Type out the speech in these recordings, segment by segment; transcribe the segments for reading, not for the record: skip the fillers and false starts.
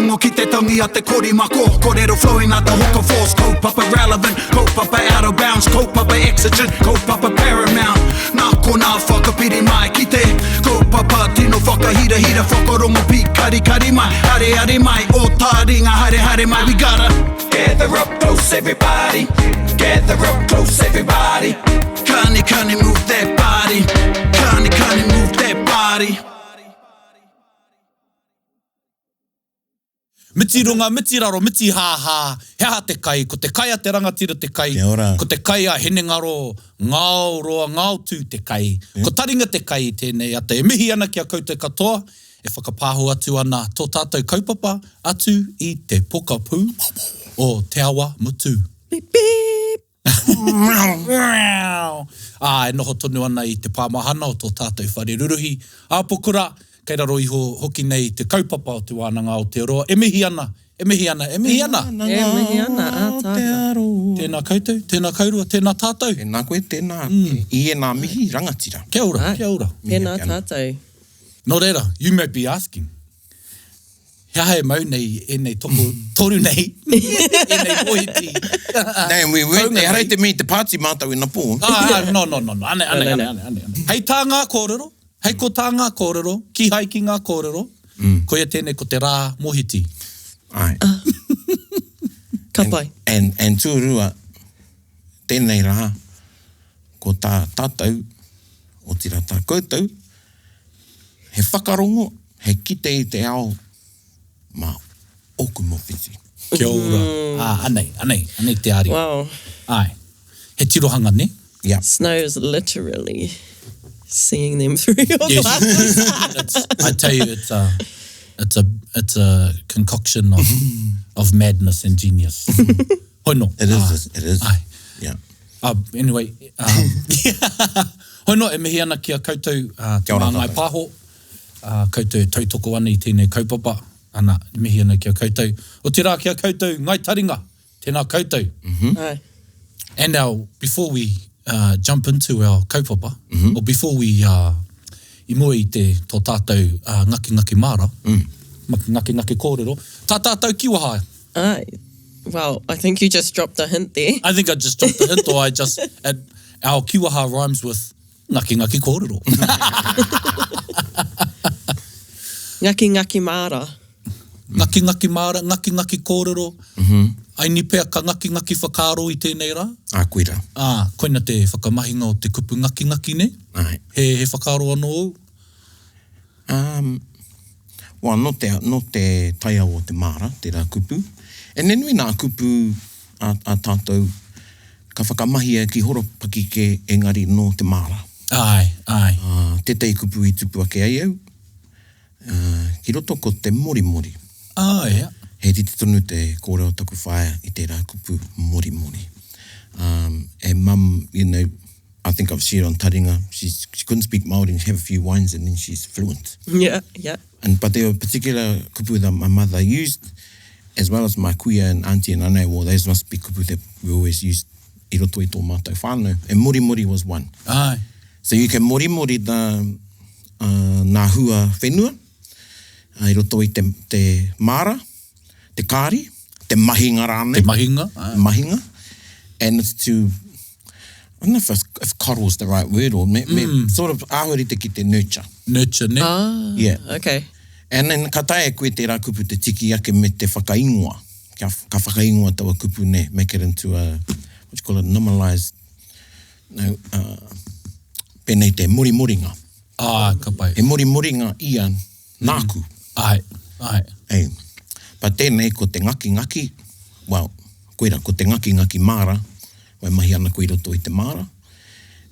Whakarongo ki te tangi a te korimako Korero flowing like the hook of force Kaupapa relevant, kaupapa out of bounds Kaupapa exigent, kaupapa paramount Nā konā whakapiri mai ki te Kaupapa tino whakahirahira Whakarongo pīkarikari mai Areare mai, o tāringa haere haere mai We gotta gather up close everybody Gather up close everybody Kani kani move that body Kani kani move that body Miti runga, miti raro, miti hāhā, he aha te kai, ko te kai a te rangatira te kai, Kia ora. ko te kai a hinengaro, ngao roa, ngao tū te kai, ko taringa te kai i tēnei ata. E mihi ana ki a koutou katoa, e whakapāho atu ana tō tātou kaupapa atu i te pokapū o Te Awa Mutu. Beep beep. Ā, e noho tonu ana i te pāmahana o tō tātou whare ruruhi āpokura, kei raro iho hoki nei te kaupapa o Te Wānanga Aotearoa. E mihi ana, e mihi ana, e mihi ana! E mihi ana, ātaahua. Tēnā koutou, tēnā kaurua, tēnā tātou. Tēnā koe, tēnā, i ēnā mihi rangatira. Kia ora, kia ora. Tēnā tātou. Nō reira, you may be asking, He aha e mau nei ēnei toko toru nei, ēnei mohiti. Nei, we weren't, ehara i te mea i te pāti mātou inapō. Ah, ah, no, no, no, no, ane, ane, ane, ane, ane. Hei tā ngā kōrero, hei ko tā ngā kōrero, kīhai ki ngā kōrero, koia tēnei ko te rā mohiti. Āe. Ka pai. And, and tuarua, tēnei rā, ko tā tātou, otirā tā koutou, He whakarongo, he kite i te ao mā ōku mōwhiti. Kia ora. Ā, anei, anei, anei te aria. Wow. Āe. He tirohanga, nē? Yeah. Snow is literally seeing them through your Yes. glasses. It's, I tell you, it's a, it's a, it's a concoction of, of madness and genius. Hoi nō. It is, it is. Āe. Yeah. Uh, anyway, um, hoi noa e mihi ana ki a koutou, uh, Te Māngai Pāho, uh, koutou e tautoko ana i tēnei kaupapa, ana, mihi ana ki a koutou. Otirā ki a koutou, Ngai Taringa, tēnā koutou. Mm -hmm. Ai. And our, before we uh, jump into our kaupapa, mm -hmm. or before we, uh, i mua i te tō tātou uh, ngaki ngaki māra, mm. ngaki ngaki kōrero, tā tātou kiwaha Ai. Well, I think you just dropped a hint there. I think I just dropped a hint or I just, it, our kiwaha rhymes with ngaki ngaki kōrero. Ngaki ngaki māra. Ngaki ngaki māra, ngaki ngaki kōrero. Mm -hmm. Aini pea ka ngaki ngaki whakaaro i tēnei rā. Ā, koira. Ā, koina te whakamahinga o te kupu ngaki ngaki, nē? Āe. He, he whakaaro anō ōu? Um, well, nō te, nō te taiao o te māra, tērā kupu. E ne nui nā kupu a, a tātou ka whakamahia ki horopaki kē engari nō te māra. Āe, āe. Ā, tētahi kupu i tupu ake ai au, ā, ki roto ko te morimori. Āe, ea. He rite tonu te kōrero taku whaea i tērā kupu morimori. Um, and mum, you know, I think I've shared on Taringa, she's, she couldn't speak Māori and have a few wines and then she's fluent. Yeah, yeah. And, but there were particular kupu that my mother used, as well as my kuia and auntie and I know, well, those must be kupu that we always used i roto i tō mātou whānau. And morimori was one. Aye. So you can morimori the, uh, nā hua whenua, uh, i roto i te, te māra, te kāri, te mahinga rānei. Te mahinga, aye. Mahinga. And it's to I don't know if, if coddle is the right word or me, me, mm. sort of āhua rite ki te nurture. Nurture, ne? Ah, yeah. okay. And then ka taea e koe tērā kupu te tiki ake me te whakaingoa. Kia, ka whakaingoa taua kupu ne, make it into a, what you call it, normalized, no, uh, pēnei te morimoringa. Ah, ka pai. He morimoringa ia nāku. Āe, āe. Ei. But tēnei ko te ngakingaki, well, koira, ko te ngakingaki māra, e mahi ana koe i roto i te māra,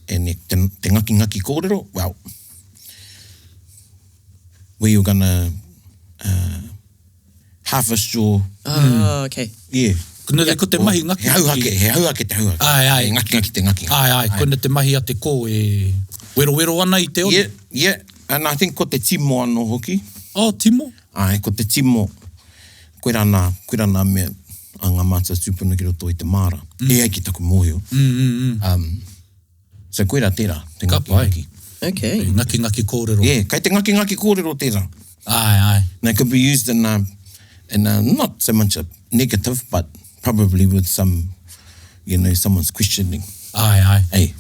and te, te ngakingaki kōrero, well, where you're gonna uh, harvest your... Ah, okay. Yeah. Nō reira, ko te mahi ngakingaki... He hauhake, he hauhake te hauhake. Āe, āe. He ngakingaki te ngakingaki. Āe, āe, koina te mahi a te kō e werowero ana i te one. Yeah, yeah, and I think ko te timo anō hoki. Oh, timo? Āe, ko te timo, koirā nā, koirā nā mea a ngā mātua tūpuna ki roto i te māra. Mm. E ai ki taku mōhio. Mm, mm, mm. Um, so koirā tērā, te Ka pai. ngakingaki. Okay. Te ngakingaki kōrero. Yeah, kei te ngakingaki kōrero tērā. Āe, āe. And it could be used in a, In a not so much a negative but probably with some, you know, someone's questioning. Āe, āe. Ei,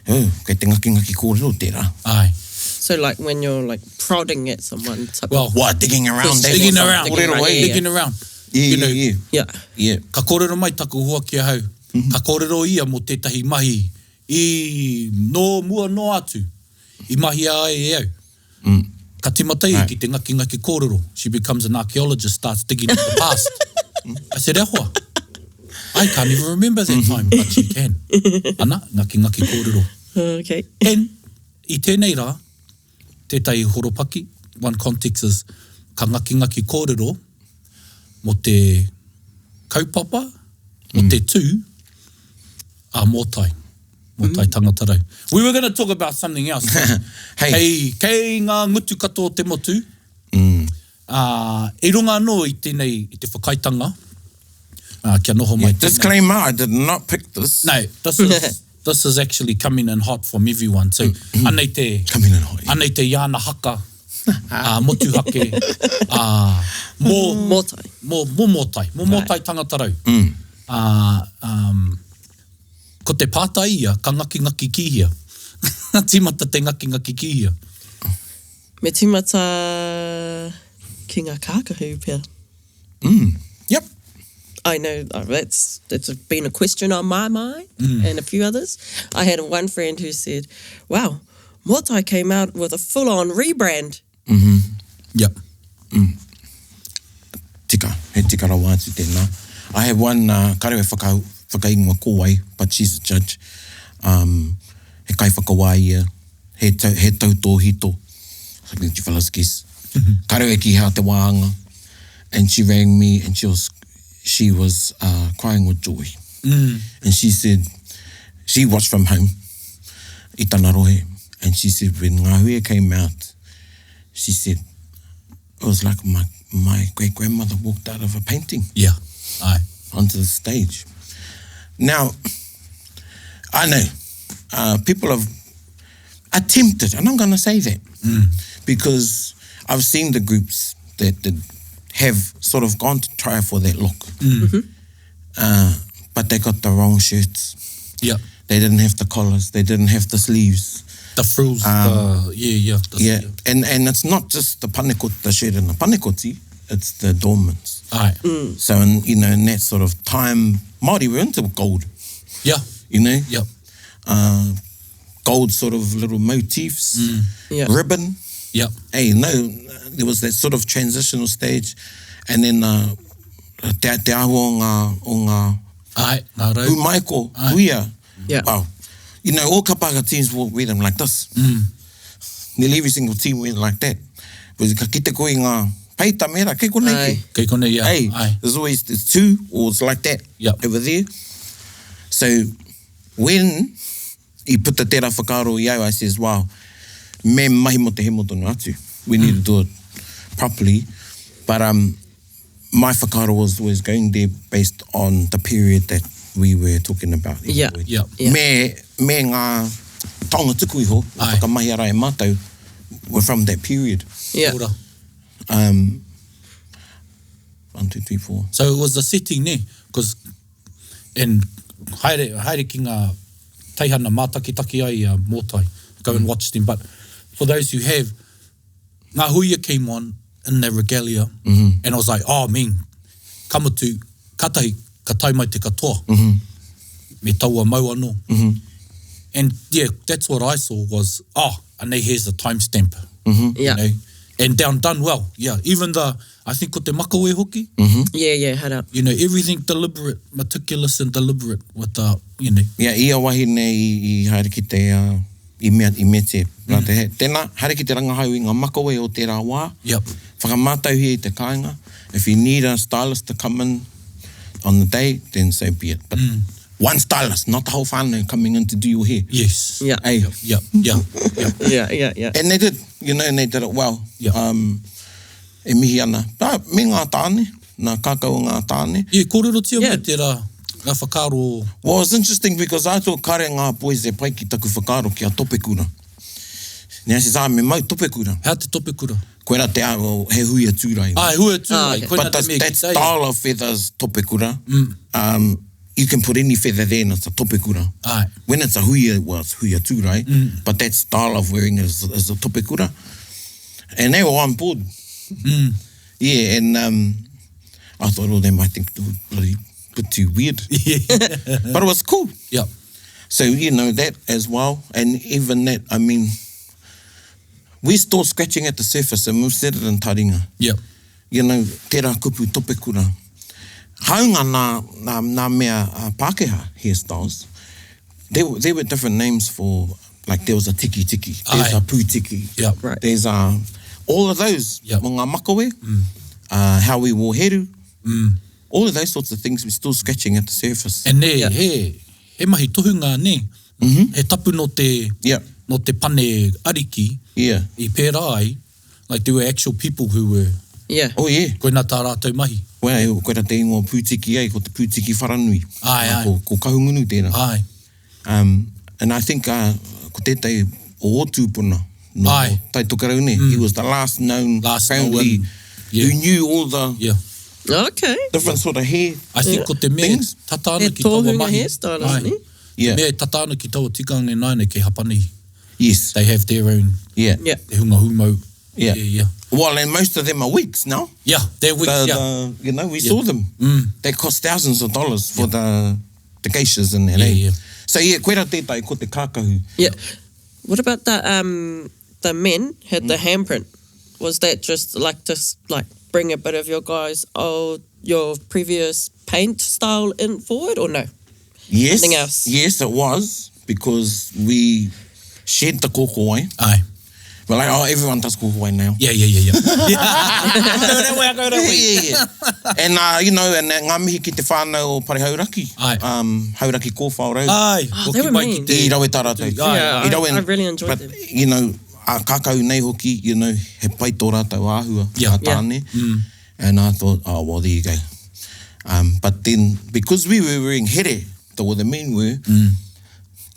oh, kei te ngakingaki kōrero tērā. Āe. So like when you're like prodding at someone type Well, of What, digging around? Question. Digging Digging around, around, eh? yeah, yeah. digging around. Yeah, You know, yeah, Yeah. yeah. Ka kōrero mai taku hoa ki ahau, ka kōrero ia mō tētahi mahi i nō mua noa atu, i mahia ai e au. Ka tīmata ia ki te ngakingaki kōrero, she becomes an archaeologist, starts digging in the past. I said, e hoa, I can't even remember that time, but she can. Ana, ngakingaki kōrero. Okay. And i tēnei rā, tētahi horopaki, one context is, ka ngakingaki kōrero mō te kaupapa, mō te tū a Mōtai. Mōtai tangata rau. We were going to talk about something else. Hey. Kei, kei ngā ngutu katoa o te motu, ā, i runga anō i tēnei, i te whakaaetanga, ā, kia noho mai tēnei. Disclaimer, I did not pick this. No, this is, this is actually coming in hot from everyone. So, anei te, Coming in hot, yeah. anei te iana haka, ā, motuhake, ā, mō, Mōtai. mō, mō mōtai, mō mōtai tangata rau. Ā, um, Ko te pātai ia, ka ngakingaki ki hea? Ka tīmata te ngakingaki ki hea? Me tīmata ki ngā kākahu pea. Mm, yep. I know uh, that's that's been a question on my mind and a few others. I had one friend who said, "Wow, Mōtai came out with a full-on rebrand." Yep. Tika, he tika rawa atu tēnā. I have one, uh, kāre e whaka, whakaingoa ko wai, but she's a judge. Um, he kaiwhakawā ia, he, tau, he tautōhito, Velasquez. Kāre e ki hea te wāhanga. And she rang me and she was, she was uh, crying with joy. And she said, she watched from home, i tana rohe. And she said, when Ngā Huia came out, she said, it was like my, my great grandmother walked out of a painting. Yeah, aye. Onto the stage. Now, I know uh, people have attempted, and I'm going to say that mm. because I've seen the groups that, that have sort of gone to try for that look. Mm. Mm-hmm. Uh, but they got the wrong shirts. Yeah. They didn't have the collars. They didn't have the sleeves. The frills, um, the, yeah, yeah. The, yeah. And, and it's not just the panekoti, the shirt and the panekoti, it's the dormants. Aye. Mm. So, in, you know, in that sort of time, Māori were into gold. Yeah. You know? Yeah. Uh, gold sort of little motifs, mm. yeah. ribbon. Yeah. Hey, no, there was that sort of transitional stage. And then uh, te, te ahu o ngā, o ngā Ai, ngā rau. Umaiko, huia. Yeah. Wow. You know, all kapaka teams will wear them like this. Mm. Nearly every single team wear like that. Because ka kite koe i ngā peita mera, kei konei Ai. ki. Kei konei, yeah. Hey, Ai. there's always there's two, or it's like that Yep. over there. So when i puta tērā whakaaro i au, I says, wow, me mahi mo te hemo tonu atu. We need mm. to do it properly. But um, my whakaaro was always going there based on the period that we were talking about. Yeah. Yeah. Yeah. Me, me ngā taonga tuku iho, Ai. whakamahi ara e mātou, were from that period. Yeah. Ora. Um, one, two, three, four. So it was the setting, ne? Because, and haere, haere ki ngā teihana mātakitaki ai a Mōtai. Go and watch them. But for those who have, Ngā Huia came on in their regalia, mm -hmm. and I was like, oh man, ka mutu, katahi, ka tae mai te katoa. Mm -hmm. Me taua mau anō. Mm -hmm. And yeah, that's what I saw was, oh, and here's the timestamp. Mm -hmm. Yeah. You know? And down, done well, yeah. Even the, I think ko te makawe hoki, mm -hmm. Yeah, yeah, head up. you know, everything deliberate, meticulous and deliberate with the, you know. Yeah, ia wahine i, i haere ki te, uh, i mea, i mete. Mm. Te, tēnā, haere ki te rangahau i ngā makawe o tērā wā. Yep. Whakamātauhia i te kāinga. If you need a stylist to come in on the day, then so be it. But mm. one stylist, not the whole whānau coming in to do your hair. Yes. Yeah. Hey. Yeah, yeah, yeah. Yeah, yeah, yeah. And they did, you know, and they did it well. Yeah. Um, e mihi ana. Tā, me ngā tāne, nā kākau o ngā tāne. Yeah, kōrerotia Yeah. mai tērā, ngā whakaaro. Well, it's interesting because I thought kare ngā boys e pai ki taku whakaaro ki a topekura. Nē, I says, ah, me mau topekura. Hea te topekura? Koira te āhua, he huia tūrai. Ah, he huia tūrai, Ah, okay. koina But te that's, mea that ki te ai. style of feathers topekura, um, you can put any feather there and it's a topekura. Aye. When it's a huia, well, it's huia tūrai, but that style of wearing is, is a topekura. And they were on board. Yeah, and um, I thought, oh, they might think it was bloody bit too weird. But it was cool. Yeah. So, you know, that as well. And even that, I mean, we're still scratching at the surface and we've said it in Taringa. Yeah. You know, tērā kupu topekura. Hāunga nā, nā, nā mea uh, Pākehā hairstyles, there, were- there were different names for, like there was a tiki tiki, there's Aye. a pūtiki, Yeah. Right. there's a, all of those, Yeah. mō ngā makawe, uh, how we wore heru, all of those sorts of things, we're still scratching at the surface. And ne, Yeah. he, he mahi tohunga, ne? He tapu no te, Yeah. no te pane ariki Yeah. i pērā ai, like there were actual people who were, Yeah. Oh, yeah. koina tā rātou mahi. Well, koe ra te ingoa pūtiki ai, ko te pūtiki wharanui. Ai, ai. Ko, ko Kahungunu tērā. Ai. Um, and I think uh, ko tētai o o tūpuna, no Ai. Mm. Tai Tokerau ne, he was the last known Last apparently, known, yeah. who knew all the Yeah. Okay. different sort of hair. I think ko te mea Things. tata ana He ki taua tohunga mahi. hairstylist, Ai. ne? Yeah. Te mea e tata ana ki taua tikanga e nāne kei Hapanihi. Yes. They have their own Yeah. Yeah. te hunga hūmau. Yeah. Yeah, yeah. Well, and most of them are wigs now. Yeah, they're wigs, The, yeah. Mm. the, you know, we saw them. They cost thousands of dollars for the, the geishas and that. Yeah, eh? yeah. So yeah, koe ra tētai ko te kākahu. Yeah. What about the um the men had the handprint? Was that just like to s- like bring a bit of your guys old your previous paint style in forward or no? Yes. Something else. Yes, it was because we shed the kōkōwai. Ai. We're like, oh, everyone does kōkōwai now. Yeah, yeah, yeah, yeah. yeah. Go that way, go that Yeah, way. yeah, yeah. and, uh, you know, and uh, ngā mihi ki te whānau o Pare Hauraki. Ai. Um, Hauraki kōwhao rau. Ai. Oh, hoki they were mai ki mean. te- I rawe tā rātou. Ai. Yeah, I rawe- I really enjoyed but, them. You know, a kākau nei hoki, you know, he pai tō rātou āhua, Yeah. a tāne. And I thought, oh, well, there you go. Um, but then, because we were wearing here, the, well, the men were,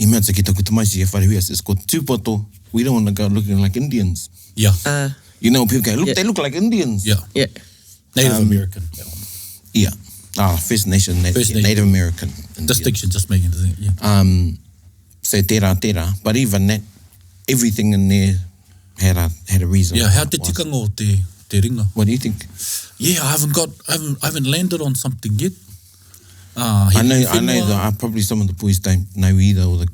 i mea atu ki taku tamaiti e wharehuia, says, ko tūpoto, we don't want to go looking like Indians. Yeah. Uh You know, people go, look, Yeah. they look like Indians. Yeah. yeah. Native American. Yeah. Ah, First Nation, Native, First Nation. Native American. Indian. Distinction just making the thing. Yeah. Um, so tērā, tērā. But even that, everything in there had a, had a reason. Yeah, how te Why. tikanga o te, te ringa? What do you think? Yeah, I haven't got, I haven't, I haven't landed on something yet. Uh, he I know, I know whenua. that I probably some of the boys don't know either, or the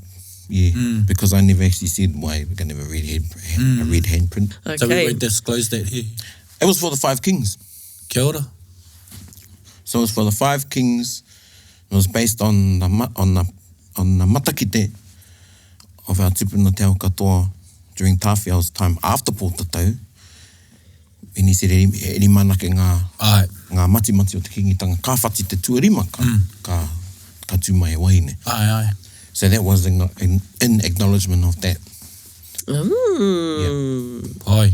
yeah, Mm. because I never actually said why we're gonna have a red hand, a red handprint. Okay. So we won't disclose that here. It was for the five kings. Kia ora. So it was for the five kings. It was based on the ma- on the on the matakite of our tupuna te ao katoa during Tāwhiao's time after Pōtatau. And he said, e e rima anake ngā, Ai. ngā matimati o te kingitanga, ka whati te tuarima, ka, ka, ka tū mai e wahine. Ai, ai. So that was in, in, in acknowledgement of that. Mm. Pai.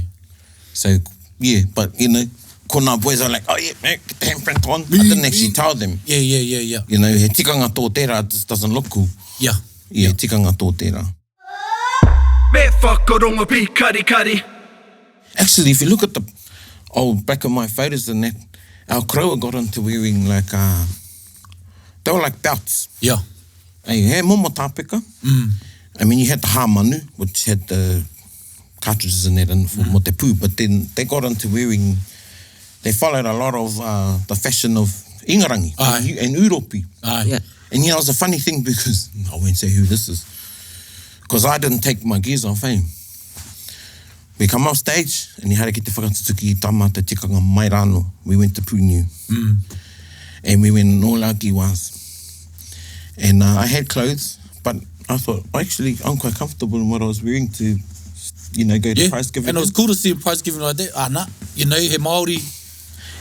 So, yeah, but, you know, ko ngā boys are like, oh yeah, man, get the handprint on. I didn't actually tell them. Yeah, yeah, yeah, yeah. You know, he tikanga tō tērā, it just doesn't look cool. Yeah. Yeah, tikanga tō tērā. Me whakarongo pi kari kari. Actually, if you look at the old back of my photos and that, our croa got into wearing like, uh, they were like belts. Yeah. Hey, he momo tāpeka. Mm. I mean, you had the hāmanu, which had the cartridges in that and for mm. mo te pū, but then they got into wearing, they followed a lot of uh, the fashion of Ingarangi Aye. and, and Uropi. Ai. Yeah. And you know, it's a funny thing because I won't say who this is, because I didn't take my gears off, eh? We come off stage and you had to get te whakatutuki i tā mātou tikanga mai rāno. We went to Pūniu. Mm. And we went in all our giwas. And uh, I had clothes, but I thought, actually, I'm quite comfortable in what I was wearing to, you know, go to Yeah. prize giving. And it was cool to see a prize giving like that. Ah, nah. You know, he Māori,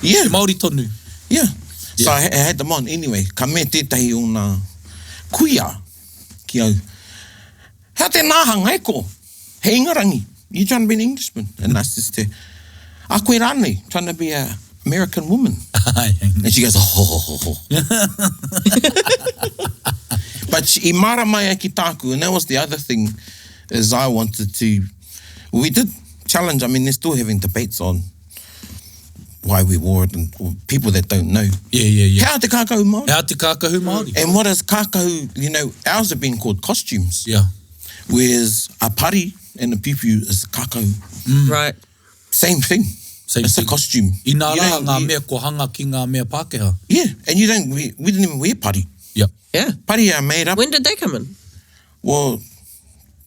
yeah. he Māori tonu. Yeah. So I, I had them on anyway. Ka me tētahi o nā kuia ki au. Hea te nāhanga e ko? He Ingarangi. You trying to be an Englishman? And I says to her, a koe rānei, trying to be a American woman. Ai. And she goes, oh, ho, ho, ho. but she, i mara mai ai ki tāku, and that was the other thing, is I wanted to, we did challenge. I mean, they're still having debates on why we wore it and or people that don't know. Yeah, yeah, yeah. He aha te kākahu Māori? He aha te kākahu Māori? And what is kākahu, you know, ours have been called costumes. Yeah. Whereas a pari and a piupiu is kākahu. Mm. Right. Same thing. Same it's thing. a costume. Inā You rā don't- ngā you- mea kua hanga ki ngā mea Pākehā. Yeah, and you don't, we, we didn't even wear pari. Yeah. Yeah. Pari are made up, When did they come in? well,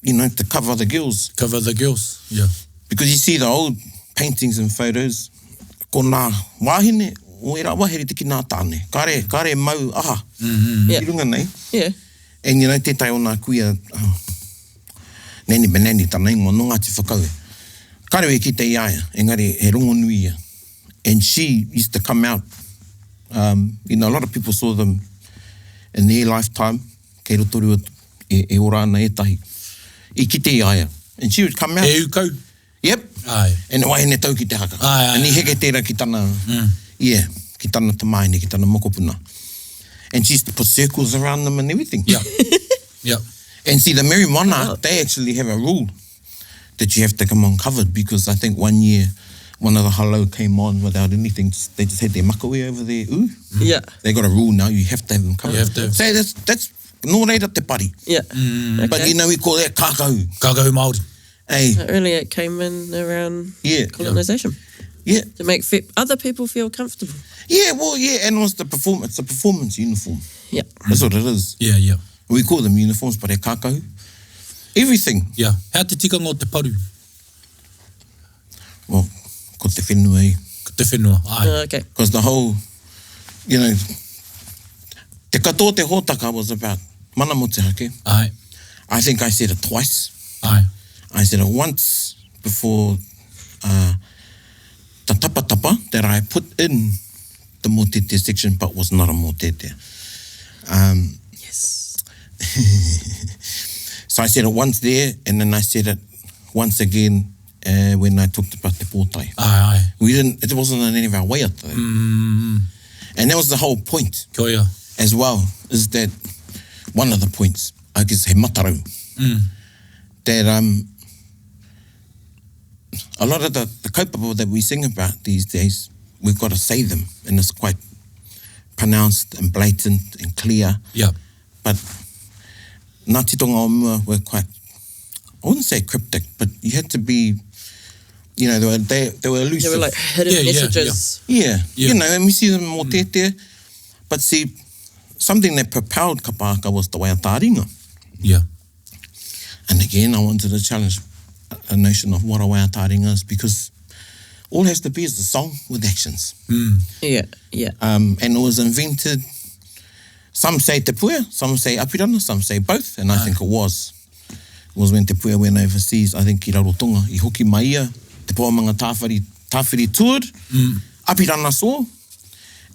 you know, to cover the girls. Cover the girls. Yeah. Because you see the old paintings and photos, ko nā wāhine, o ērā wā he rite ki nā tāne. Kāre, kāre mau aha Yeah. ki runga nei. Yeah. And you know, tētahi o nā kuia, oh, Nanny Banani tana ingoa, nō Ngāti Whakaue. Kāre e kite i a ia, engari he rongonui ia. And she used to come out, um, you know, a lot of people saw them in their lifetime, kei Rotorua e, e ora ana ētahi, i kite i a ia. And she would come out. E ukau. Yep. Ai. And wahine tau ki te haka. Ai, ai, And i heke tērā ki tana, yeah, ki tana tamāhine, ki tana mokopuna. And she used to put circles around them and everything. Yeah. Yeah. And see, the Merry Monarch, they actually have a rule that you have to come on covered because I think one year, one of the halo came on without anything. Just, they just had their makawe over their ooh. Yeah. They got a rule now, you have to have them covered. You have to have- So that's, that's nō reira te pari. Yeah. Mm. But Okay. you know, we call that kākahu. Kākahu Māori. Hey, Not really, it came in around yeah. colonization Yeah. to make fe- other people feel comfortable. Yeah, well, yeah, and it was the perform it's a performance uniform. Yeah. That's what it is. Yeah, yeah. We call them uniforms, but they're kākahu. Everything. Yeah. Hea te tikanga o te paru? Well, ko te whenua e. Ko te whenua. Ai. Uh, okay. Because the whole, you know, te katoa te hōtaka was about mana motuhake. Ai. I think I said it twice. Ai. I said it once before uh, the tapatapa that I put in the mōtete section, but was not a mōtete. Um, Yes. So I said it once there, and then I said it once again uh, when I talked about the pōtae. Ai, ai. We didn't, it wasn't in any of our waiata. though. And that was the whole point Kia ora. as well, is that one of the points, I guess, he matarau. That um, a lot of the, the kaupapa that we sing about these days, we've got to say them, and it's quite pronounced and blatant and clear. Yeah. But ngā titonga o mua were quite, I wouldn't say cryptic, but you had to be, you know, they were, they, they were elusive. They were like hidden Yeah, yeah, messages. Yeah. Yeah. You know, and we see them more tētea. But see, something that propelled kapahaka was the waiata Yeah. And again, I wanted to challenge a notion of what a waiata is because all it has to be is a song with actions. Yeah. Yeah. Um, and it was invented, some say Te Puea, some say Apirana, some say both, and I think it was. It was when Te Puea went overseas, I think ki Rarotonga, i hoki mai ia, Te Poamanga Tāwhiri, Tāwhiri toured, Apirana saw,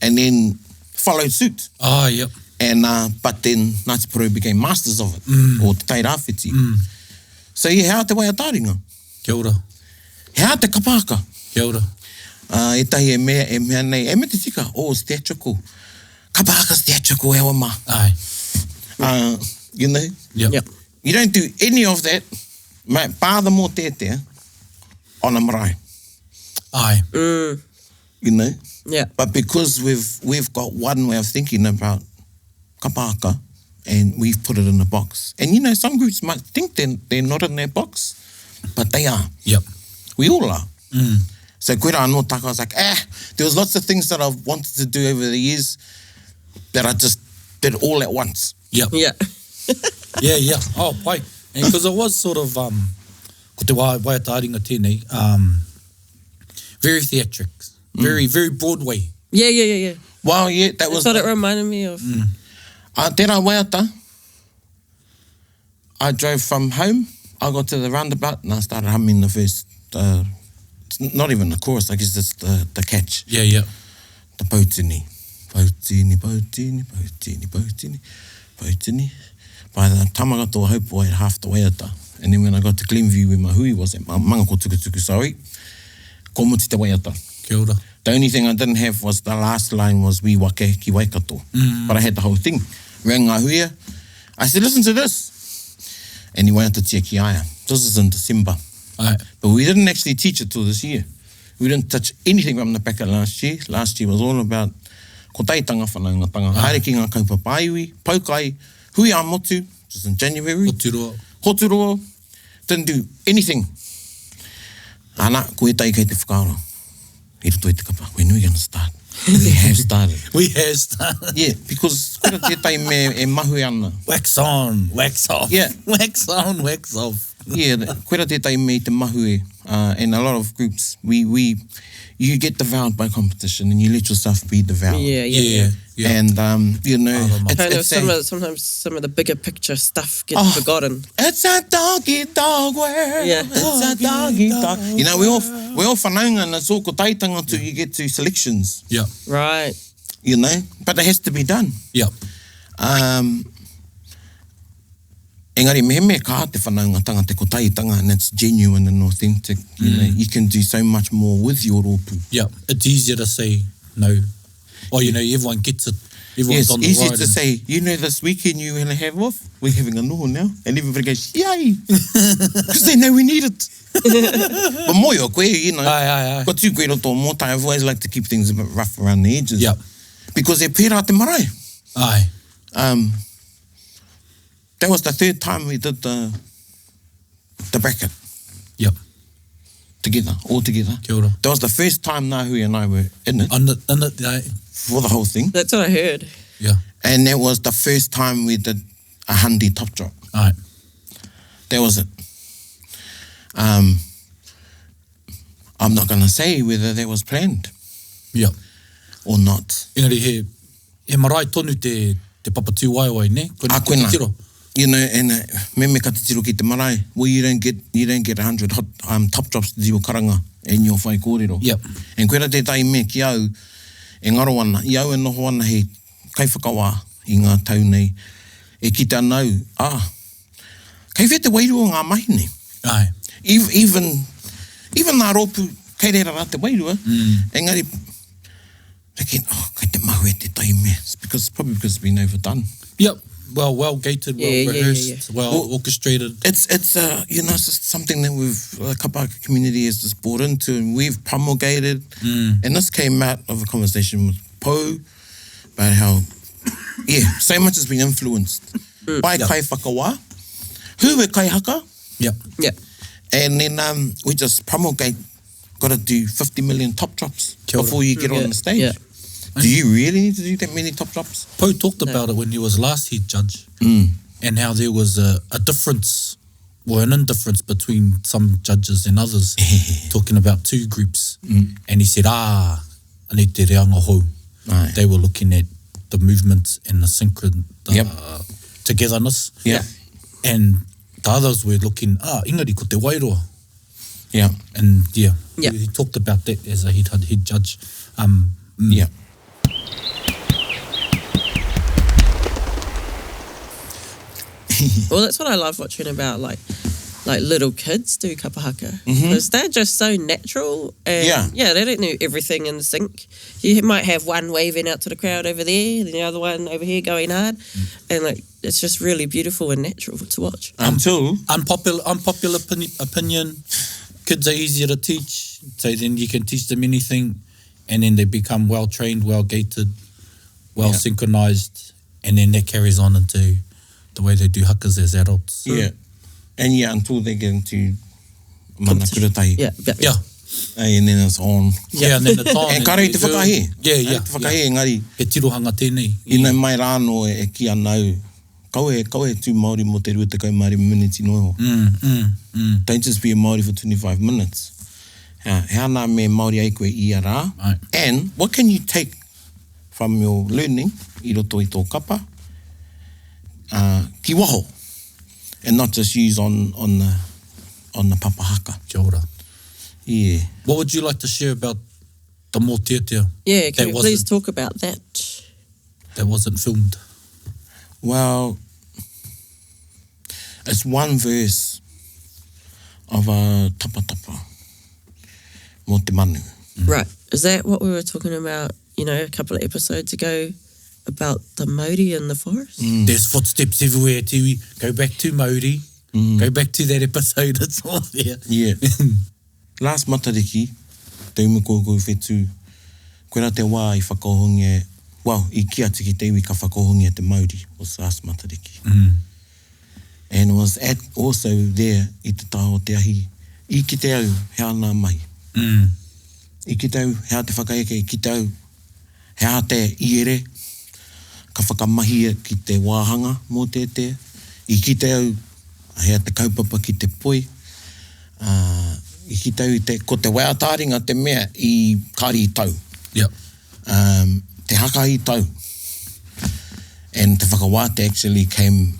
and then followed suit. Ah, yep. And, uh, but then Ngāti Porou became masters of it, o Te Tai Rāwhiti. So yeah, hea te waiataringa? Kia ora. Hea te kapahaka? Kia ora. Uh, ētahi e mea, e mea nei, e me te tika, oh, it's theatrical. Kapahaka's theatrical, e mā. Ai. Uh, you know, Yep. Yeah. you don't do any of that, mate, bar the mōteatea on a marae, Ai. you know. Yeah. But because we've we've got one way of thinking about kapahaka and we've put it in a box. And you know, some groups might think they're, they're not in their box, but they are. Yep. We all are. So koe rā anō tāku, I was like, eh, there was lots of things that I've wanted to do over the years that I just did all at once. Yep. Yeah. Yeah, yeah. Oh, pai. And because it was sort of, um, ko te wā, waiata tēnei, um, very theatrics, very, very Broadway. Yeah, yeah, yeah, yeah. Well, yeah, that was... That's what it reminded me of. Uh, tērā waiata, I drove from home, I got to the roundabout and I started humming the first, uh, it's not even the chorus, I guess it's the, the catch. Yeah, yeah. The poutini. Poutini, poutini, poutini, poutini, poutini. By the time I got to Ohaupō, I had half the waiata. And then when I got to Glenview where my hui was at Mangakotukutuku, sorry, ko mutu te waiata. Kia ora. The only thing I didn't have was the last line was we wake ki Waikato. But I had the whole thing. Rang ngā huia. I said, listen to this. And he waiata tia ki aia. This is in December. Aye. But we didn't actually teach it till this year. We didn't touch anything from the back of last year. Last year was all about kotahitanga, whanaungatanga, haere ki ngā kaupapa ā-iwi, poukai, hui ā-motu, which is in January. Hoturoa. Hoturoa. Didn't do anything. Ana, ko ētahi kei te whakaaro i roto i te kapa, when are we gonna start? We have started. We have started. Yeah, because koira tētahi me e mahue ana. Wax on, wax off. Yeah. Wax on, wax off. Yeah, koira tētahi me i te mahue, uh, and a lot of groups, we, we, you get devoured by competition and you let yourself be devoured. Yeah, yeah, yeah. Yeah. And, um, you know, it's, Kind of it's, some a, of, sometimes some of the bigger picture stuff gets Oh. forgotten. it's a doggy dog world. Yeah. It's a doggy dog. You know, we all, we all whanaunga and it's all kotahitanga till you get to selections, Yeah. Right. you know, but it has to be done. Yeah. Um, engari mehemea ka te whanaungatanga, te kotahitanga, and it's genuine and authentic, you know, you can do so much more with your rōpū. Yeah. It's easier to say no. Or, you know, everyone gets it. Everyone's Yes, on the easier ride to and- say, you know, this weekend you're going to have off, we're having a noho now. And everybody goes, yay! Because they know we need it. but moio koe, you know. Aye, aye, aye. Ko tū koe roto o mōtai, I've always liked to keep things a bit rough around the edges. Yeah. Because e pērā te marae. Aye. Um, that was the third time we did the, the bracket Yep. together, all together. Kia ora. That was the first time Nahui and I were in it In it, in it, aye. for the whole thing. That's what I heard. Yeah. And that was the first time we did a handy top drop. Aye. That was it. Um, I'm not going to say whether that was planned Yeah. or not. Engari he, he marae tonu te, te papatūwaewae, ne? Koe Ah, te koina. titiro. You know, and uh, me me ka titiro ki te marae, well, you don't get, you don't get 100 hot, um, top drops to your karanga and your whai kōrero. Yep. And koera tētahi me ki au, e ngaro ana, i au e noho ana he kaiwhakawā i ngā tau nei, e kite ana au, ah, kei whea te wairua o ngā mahi nei. Aye. Even, even, even ngā rōpū, kei reira rā te wairua, engari, thinking, oh, kei te mahue te tai mea. It's because, probably because it's been overdone. Yep. Well, well gated, well Yeah, yeah, yeah, rehearsed, well, Well- orchestrated. It's, it's, uh, you know, it's just something that we've, the kapahaka community has just bought into and we've promulgated. And this came out of a conversation with Poe about how, yeah, so much has been influenced by Yeah. kaiwhakawā, who were kaihaka, Yep. Yeah. and then um, we just promulgate, got to do 50 million top drops Kia ora. before you get Yeah, on the stage. yeah. Do you really need to do that many top drops? Poe talked about it when he was last head judge and how there was a, a difference or an indifference between some judges and others, talking about two groups. And he said, ah, anei te reanga hou. Aye. They were looking at the movement and the synchron, the Yep. togetherness. Yeah. And the others were looking, ah, engari ko te wairua. Yeah. And yeah, Yeah. He, he talked about that as a head, head judge. Yeah. Well, that's what I love watching about like like little kids do kapahaka because they're just so natural and Yeah. yeah, they don't do everything in sync. You might have one waving out to the crowd over there, then the other one over here going hard, and like it's just really beautiful and natural to watch. Until Unpopular, unpopular opini- opinion. Kids are easier to teach, so then you can teach them anything, and then they become well trained, well gated, well Yeah. synchronized, and then that carries on into the way they do hakas as adults. yeah, and yeah, until they get into mana kuratahi. Yeah, yeah, Yeah. And then it's on. Yeah, and then it's on. And kare i te whakahe. Yeah, yeah. Kare i te whakahe, engari, He tirohanga tēnei. you know, mai rāno e, e ki anau, kau e, kau e tū Māori mō te 25 minutes noa. Don't just be a Māori for 25 minutes. Ha, he ana me Māori ai koe ia rā. Right. And what can you take from your learning i roto i tō kapa uh, ki waho and not just use on, on the on the papahaka. Kia ora. Yeah. What would you like to share about the mōteatea Yeah, can That we please wasn't- talk about that? that wasn't filmed? Well, it's one verse of a tapa tapa mō te manu. Right. Is that what we were talking about, you know, a couple of episodes ago about the Māori in the forest? There's footsteps everywhere, Tiwi. Go back to Māori. Go back to that episode, it's all there. Yeah. Last Matariki, te umu koukou whetū, koirā te wā i whakaohongia, well, i kī atu ki te iwi ka whakaohongia te mauri, was last Matariki. And it was at, also there i te taha o te ahi, i kite au he aha nā mahi. I kite au he aha te whakaeke, i kite au He aha te iere ka whakamahia ki te wāhanga mōteatea? I kite au hea te kaupapa ki te poi, ā, i kite au i te, ko te waiata-ā-ringa te mea i kāri i tau. Yep. Um, te haka i tau. And te whakawātea actually came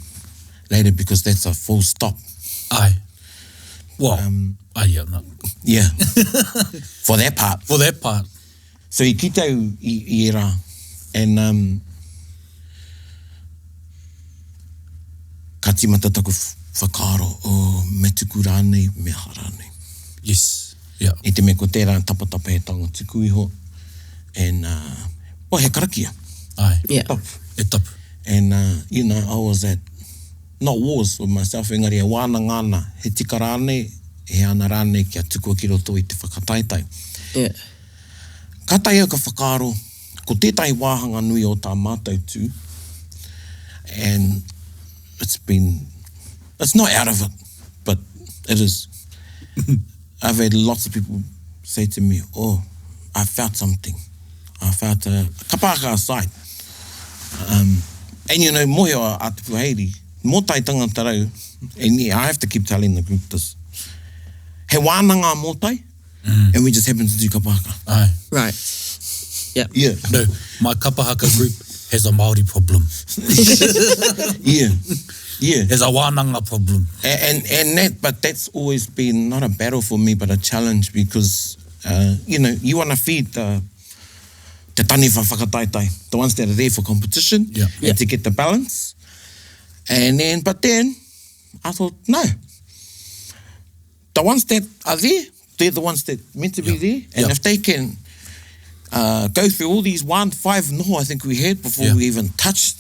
later because that's a full stop. Aye. Well, um, aye, yeah, no. Yeah. For that part. For that part. So i kite au i, i era and um, ka timata taku whakaaro, oh, me tuku rānei, me aha rānei. Yes, yeah. I te mea ko tērā tapatapa he taonga tuku iho and uh, well, he karakia. Aye. Yeah. Tapu. He tapu. And uh, you know, I was at, not wars with myself, engari e wānanga ana, he tika rānei, he ana rānei kia tukua ki roto i te whakataetae. Yeah. Kātahi au ka whakaaro, ko tētahi wāhanga nui o tā mātou tū, and it's been, it's not out of it, but it is. I've had lots of people say to me, oh, I felt something. I felt a, kapa haka aside. Um, and you know, mohi a, a Te Puheiri, mōtai tangata rau, and yeah, I have to keep telling the group this, he wānanga a mōtai, And we just happened to do kapa haka. Aye. Right. Yeah. Yeah. No, my kapa haka group has a Māori problem. Yeah. Yeah. Has a wānanga problem. And, and, and that, but that's always been not a battle for me, but a challenge because, uh, you know, you want to feed the, te taniwha whakataetae, the ones that are there for competition Yeah. and to get the balance. And then, but then I thought, no, the ones that are there, they're the ones that meant to be Yeah. there. And Yeah. if they can uh, go through all these one, five noho I think we had before Yeah. we even touched.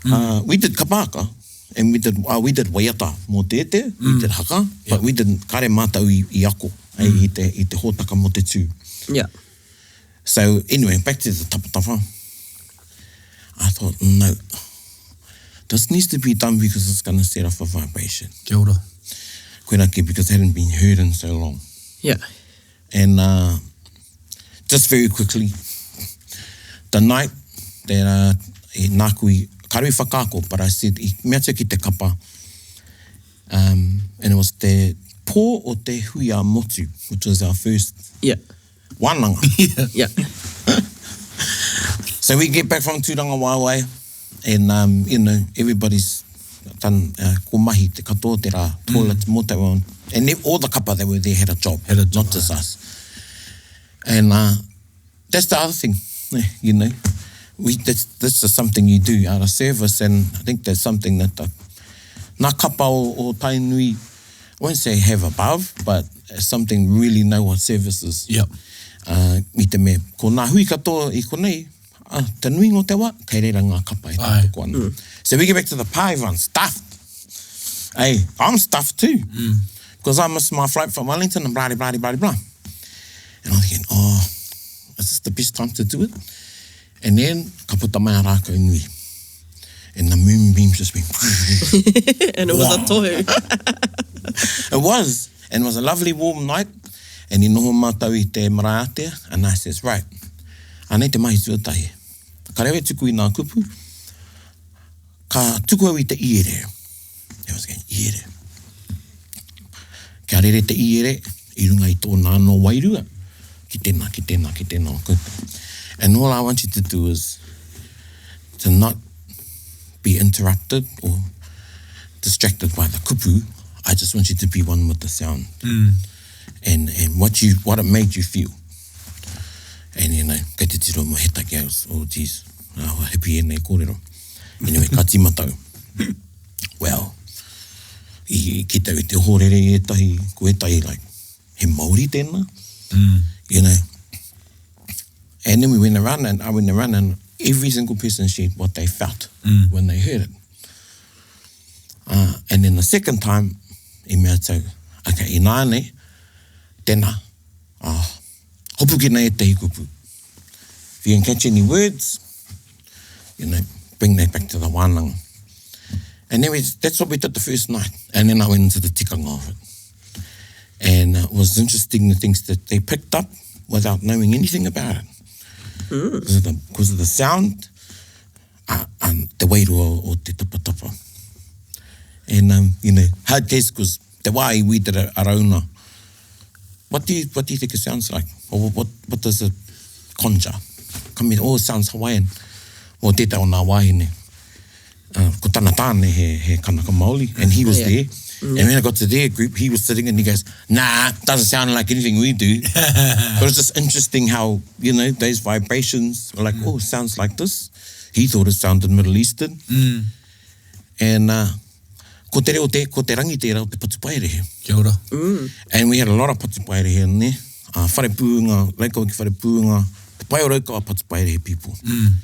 Uh, we did kapaka and we did uh, we did waiata mō tēte, we did haka, but we didn't kare mātou i, i ako mm. i, te, i te hōtaka mō te tū. Yeah. So anyway, back to the tapatapa. I thought, no, this needs to be done because it's going to set off a vibration. Kia ora. Koirā ke, because it hadn't been heard in so long. Yeah. And uh, just very quickly, the night that uh, i nāku i, kāre i whakaako, but I said, i mea atu ki te kapa, um, and it was te pō o te hui a motu, which was our first Yeah. wānanga. Yeah. So we get back from Tūranga Waewae and um, you know, everybody's done uh, ko mahi te katoa te rā, toilet, mm. mō te wā. And all the kapa that were there had a job, Had a job, not just us. And uh, that's the other thing, you know. We, that's, that's just something you do out of service and I think that's something that the nā kapa o, o Tainui, I won't say have above, but something really know what service is. Yep. Uh, i te mea, ko nā hui katoa i konei, ah, te nuinga o te wā, kei reira ngā kapa e tautoko ana. So we get back to the pā, everyone's stuffed. Hey, I'm stuffed too. Because I missed my flight from Wellington and blah, blah, blah, blah. And I'm thinking, oh, is this the best time to do it? And then, ka puta mai a rākau nui. And the moonbeams just went... And it was a tohu. It was. And it was a lovely warm night. And i noho mātou i te marae ātea, and I says, right, anei te mahi tuatahi. Ka reo e tuku i ngā kupu, ka tuku au i te iere. It was going, iere. Kia rere te iere i runga i tōna anō wairua, ki tēnā, ki tēnā, ki tēnā o koutou. And all I want you to do is to not be interrupted or distracted by the kupu. I just want you to be one with the sound. And, and what, you, what it made you feel. And, you know, kei te tiro mo he take au, oh, geez, oh, hipi ēnei kōrero. Anyway, ka tīmata au. Well, i, i kite au i te ohorere i ētahi, ko ētahi, like, he Māori tēnā, you know. And then we went around and I went around and every single person shared what they felt when they heard it. Uh, and then the second time, i mea atu au, okay, ināianei, tēnā, oh, hopukina ētahi kupu. If you can catch any words, you know, bring that back to the wānanga. And then we, that's what we did the first night. And then I went into the tikanga of it. And uh, it was interesting the things that they picked up without knowing anything about it. Mm. Because, of the, because of the sound uh, and te wairua o te tapatapa. And, um, you know, hard case because te wā i we did a, a rauna. What do you, what do you think it sounds like? Or what, what does it conjure? Come in, oh, it sounds Hawaiian. O tētahi o nā wāhine. Uh, ko tana tāne he, he kanaka Māori, and he was yeah. there. Mm. And when I got to their group, he was sitting and he goes, nah, doesn't sound like anything we do. but it's just interesting how, you know, those vibrations were like, mm. oh, sounds like this. He thought it sounded Middle Eastern. Mm. And uh, ko te reo te, ko te rangi tērā o te patupaiarehe. Kia ora. Mm. And we had a lot of patupaiarehe in there. Uh, wharepūnga, Raukawa ki Wharepūnga, te pae o Raukawa patupaiarehe people. Mm.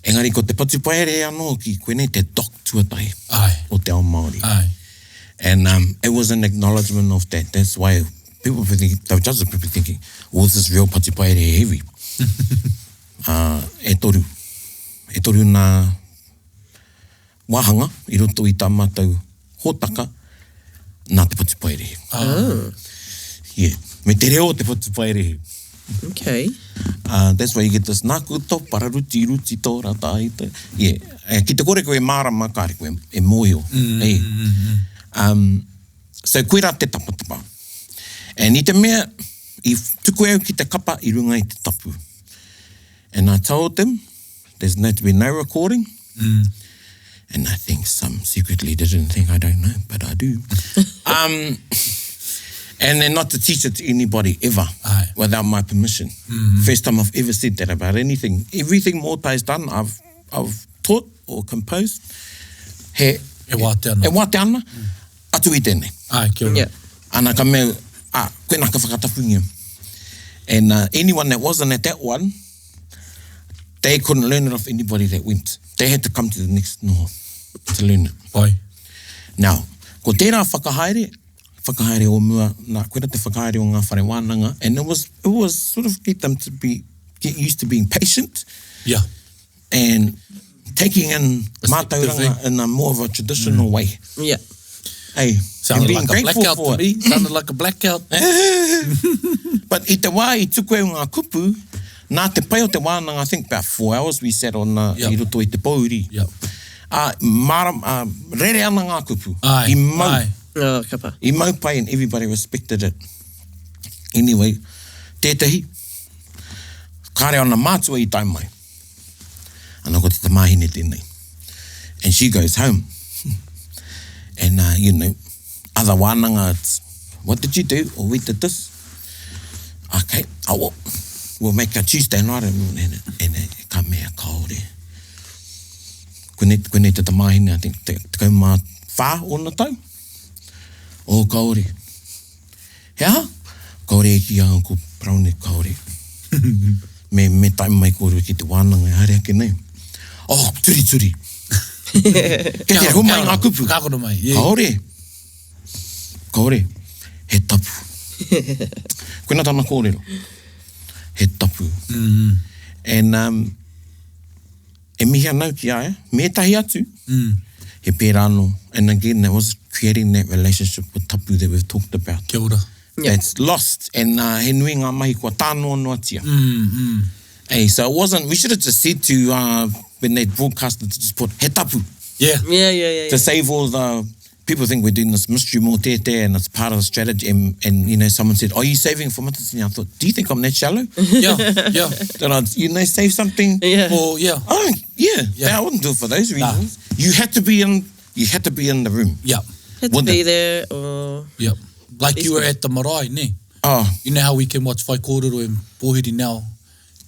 Engari ko te patupaiarehe anō ki koinei te doc tuatahi Ai. o te ao Māori. Ai. And um, it was an acknowledgement of that. That's why people were thinking, the judges were probably thinking, well, this is real patupaiarehe heavy. uh, e toru. E toru nā wāhanga i roto i tā mātou hōtaka nā te patupaiarehe. Ah. Yeah. Me te reo o te patupaiarehe. Okay. Uh, that's why you get this nāku tō pararuti ruti tō rata ai te. Yeah. Eh, ki te kore koe e mārama, kāre koe e mōhio. Mm, hey. mm, mm. Um, so koirā te tapatapa. And i te mea, i tuku au ki te kapa i runga i te tapu. And I told them, there's no to be no recording. Mm. And I think some secretly didn't think I don't know, but I do. um, and then not to teach it to anybody ever Aye. without my permission. Mm-hmm. First time I've ever said that about anything. Everything Mōtai's done, I've, I've taught or composed. He, E wātea ana. E wātea ana, mm. atu i tēnei. Ai, kia ora. Yeah. Ana ka mea, ah, koina ka whakatapungia. And uh, anyone that wasn't at that one, they couldn't learn it off anybody that went. They had to come to the next noho to learn it. Pai. Now, ko tērā whakahaere, whakahaere o mua, nā, koira te whakahaere o ngā whare wānanga, and it was, it was sort of get them to be, get used to being patient. Yeah. And taking in mātauranga in a more of a traditional mm. way. Yeah. Hey, Sounded like a blackout to me. Sounded like a blackout. But i te wā i tuku au ngā kupu, nā te pai o te wānanga, I think about four hours we sat on uh, yep. i roto i te pōuri. Yep. Uh, māram, uh, rere ana ngā kupu. Ai, I mau. Ai. Oh, ka pai. I mau pai and everybody respected it. Anyway, tētahi, kāre ana mātua i tae mai. Ana ko te tamāhine tēnei. And she goes home. And, uh, you know, other wānanga, it's, what did you do? Oh, we did this. Okay, oh, well, we'll make a Tuesday night and, and, and, and ka mea kaore. Koinei, koinei te tamāhine, I think, te, tekau mā whā ōna tau. Oh, kaore. He aha? Kaore e ki a Uncle Paraone, kaore. me, me tae mai kōrua ki te wānanga e haere ake nei. Oh, turi turi. Kei te homai ngā kupu. Ka kono mai, yeah. Kaore. Kaore. He tapu. Koina tana kōrero. He tapu. Mm. And um, e mihi ana au ki a ia, me ētahi atu, mm. he pērā anō. And again, that was creating that relationship with tapu that we've talked about. Kia ora. Yeah. That's lost. And uh, he nui ngā mahi kua tānoanoatia. Mm, mm. Hey, so it wasn't, we should have just said to, uh, when they broadcasted, to just put, he tapu. Yeah. Yeah, yeah, yeah. To save all the, people think we're doing this mystery mōteatea and it's part of the strategy. And, and you know, someone said, are you saving for Matatini? I thought, do you think I'm that shallow? Yeah, yeah. That I'd, you know, save something? Yeah. Well, yeah. Oh, yeah. Yeah. I wouldn't do it for those reasons. You had to be in, you had to be in the room. Yeah. Had to Wouldn't be it? there or... Yeah. Like you were at the marae, ne? Oh, You know how we can watch Whaikōrero and Pōhiri now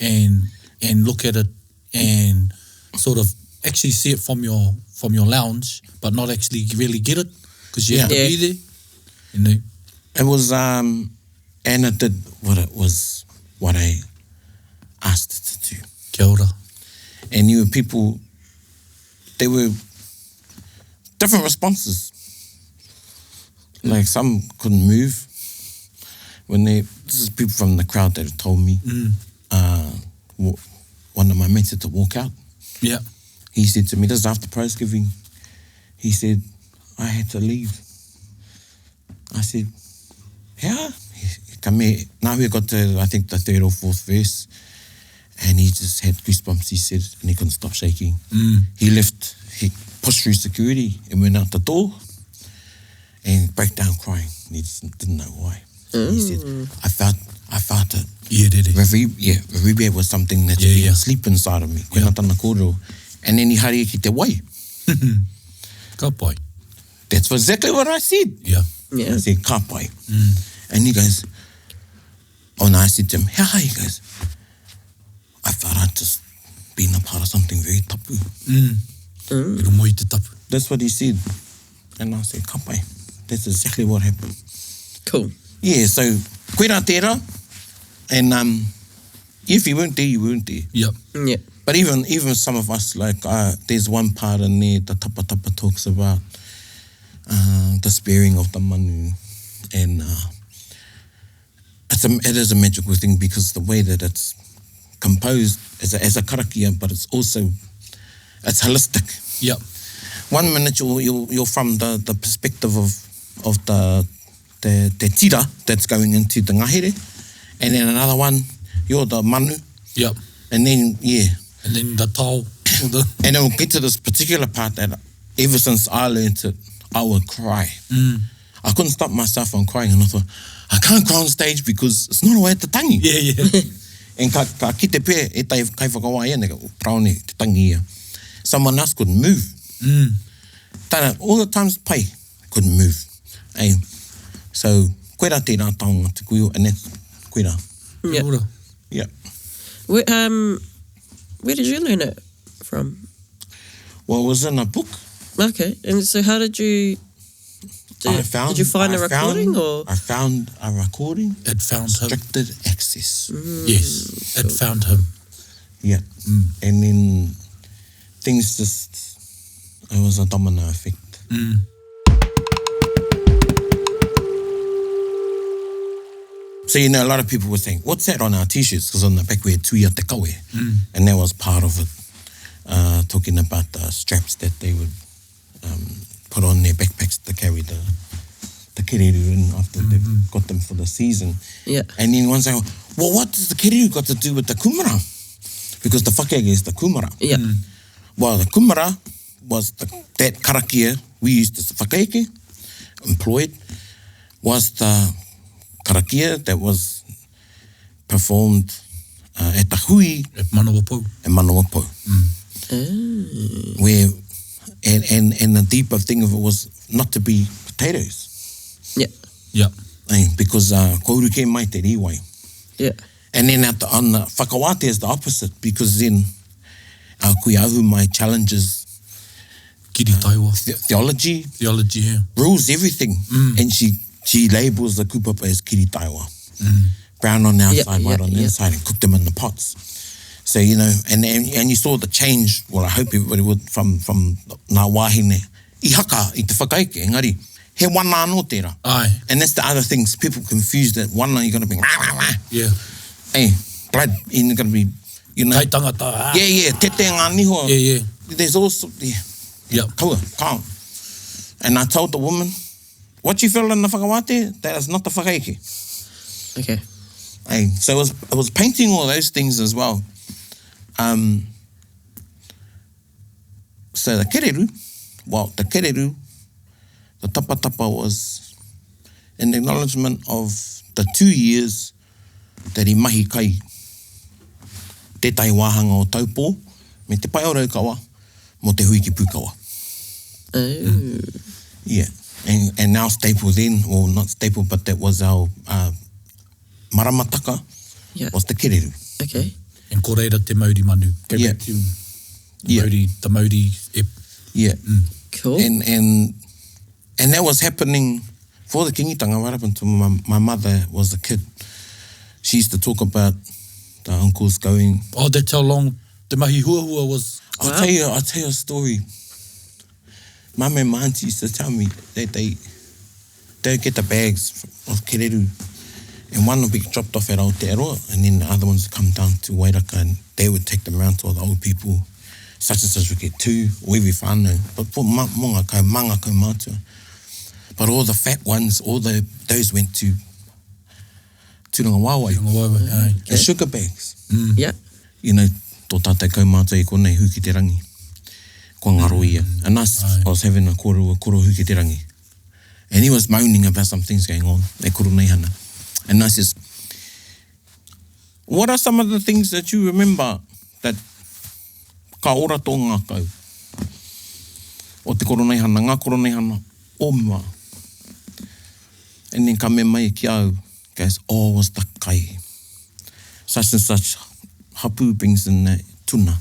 and and look at it and sort of actually see it from your from your lounge, but not actually really get it because you have to Yeah. be there. You know? It was, um, and it did what it was, what I asked it to do. Kia ora. And you were people, they were Different responses. Like some couldn't move. When they, this is people from the crowd that have told me, mm. uh, one of my mates had to walk out. Yeah. He said to me, this is after prize giving. He said, I had to leave. I said, yeah. Come here. Now we got to, I think, the third or fourth verse. And he just had goosebumps, he said, and he couldn't stop shaking. Mm. He left, he pushed through security and went out the door and broke down crying. And he just didn't know why. Mm. He said, mm. I felt, I felt it. Yeah, did he? Reverb yeah, reverberate was something that's yeah, been yeah. asleep inside of me. Yeah. tana kōrero. And then he haere ki te wai. Ka pai. That's exactly what I said. Yeah. yeah. I said, ka pai. Mm. And he goes, oh no, I said to him, how He goes, I felt I'd just been a part of something very tapu. Mm. Mm. te tapu. That's what he said. And I said, ka pai. That's exactly what happened. Cool. Yeah, so koirā tērā. And um, if you weren't there, you weren't there. Yep. Yeah. But even even some of us, like, uh, there's one part in there, the Tapa Tapa talks about uh, the spearing of the manu. And uh, it's a, it is a magical thing because the way that it's composed as a, as a karakia, but it's also, it's holistic. Yep. One minute you're, you're, you're from the, the perspective of, of the, the, the tira that's going into the ngahere, and then another one, you're the manu. Yep. And then, yeah. And then the tau. The... And then we'll get to this particular part that ever since I learned it, I would cry. Mm. I couldn't stop myself from crying. And I thought, I can't cry on stage because it's not a way te tangi. Yeah, yeah. And ka, ka kite pē, e tai kai whakawa ia, neka, praone, te tangi ia. Someone else couldn't move. Mm. Tana, all the times pai, couldn't move. Hey. So, koira tērā taonga te kuio, and that's koira. Yeah. Yeah. Where, um, where did you learn it from? Well, it was in a book. Okay. And so how did you... Did, I found, did you find I a recording found, or? I found a recording. It found him. Restricted access. Mm. Yes, it found him. Yeah. Mm. And then things just, it was a domino effect. Mm. So, you know, a lot of people were saying, what's that on our t-shirts? Because on the back we had Tuia Te Kawe. Mm. And that was part of it, uh, talking about the straps that they would um, put on their backpacks to carry the the kereru in after mm-hmm. they've got them for the season. Yeah. And then one say, well, what does the kereru got to do with the kumara? Because the whakege is the kumara. Yeah. Mm. Well, the kumara was the, that karakia we used as the whakeke, employed, was the karakia that was performed uh, at the hui. At Manawapou. At Manawapou. Mm. Mm. Where, and, and, and the deeper thing of it was not to be potatoes. Yeah. Yeah. Eh, because uh, kouru ke mai te riwai. Yeah. And then at the, on the whakawate is the opposite because then our kui ahu mai challenges Kiri taiwa. Uh, the theology. Theology, yeah. Rules everything. Mm. And she, she labels the kupapa as kiri taiwa. Mm. Brown on the outside, yeah, white yeah, on the yeah. inside, and cook them in the pots. So, you know, and, and, and you saw the change, well, I hope everybody would, from, from ngā wāhine i haka, i te whakaeke, engari, he wana anō tērā. Aye. And that's the other things, people confuse that wana, you're going to be, wah, wah, wah. Yeah. Hey, blood, you're going to be, you know. Kai tangata. Ah. Yeah, yeah, te te ngā niho. Yeah, yeah. There's also, yeah. Yeah. Kaua, can't. And I told the woman, what you feel in the whakawate, that is not the whakaeke. Okay. Hey, so it was, it was painting all those things as well. Um, so the kereru, well, the kereru, the tapa tapa was in acknowledgement of the two years that i mahi kai tētahi wāhanga o Taupō me Te Pae o Raukawa mō te hui ki Pūkawa. Oh. Mm. Yeah. And, and our staple then, well, not staple, but that was our uh, maramataka, yeah. was te kereru. Okay. And ko reira te mauri manu. Go yeah. back to the yeah. mauri, the mauri ep. Yeah. Mm. Cool. And, and, and that was happening for the Kingitanga right up until my, my mother was a kid. She used to talk about the uncles going. Oh, that's how long te mahi huahua was. I'll wow. tell you, I'll tell you a story. Mum and my auntie used to tell me that they they would get the bags of kereru and one would be dropped off at Aotearoa and then the other ones would come down to Wairaka and they would take them round to all the old people. Such and such would get two, or every whānau. But for ma, mō ngā kau, mā ngā kaumātua. But all the fat ones, all the, those went to Tūranga Waewae. Tūranga Waewae, aye. The sugar bags. Yeah. You know, tō tātou kaumātua i konei, Hūkiterangi. Kua ngaro ia. And us, I was having a kōrero with Koro Hūkiterangi. And he was moaning about some things going on at Koroneihana. And I says, what are some of the things that you remember that ka ora tō ngākau o te Koroneihana, ngā Koroneihana o mua? And then ka mea mai ki au, goes, oh, was the kai. Such and such hapu brings in the tuna.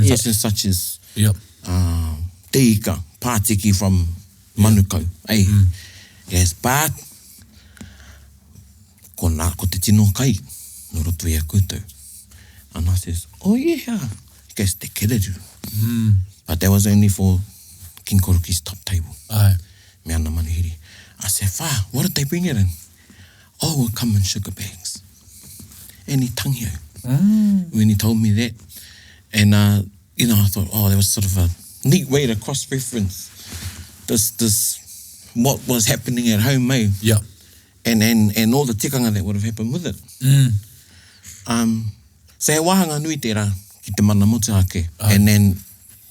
Such and such is Yep. uh, te ika, pātiki from Manukau. Ei, yes, but ko, nā, ko te tino kai no roto i a koutou. And I says, oh yeah, he goes, te kereru. But that was only for King Koroki's top table. Aye. Me ana manuhiri. I said, wha, what did they bring it in? Oh, we'll come in sugar bags. And he tangi au. When he told me that. And, uh, you know, I thought, oh, that was sort of a neat way to cross-reference this, this, what was happening at home, eh? Yeah. And, and, and all the tikanga that would have happened with it. Um, so he wāhanga nui tērā ki te mana motuhake. And then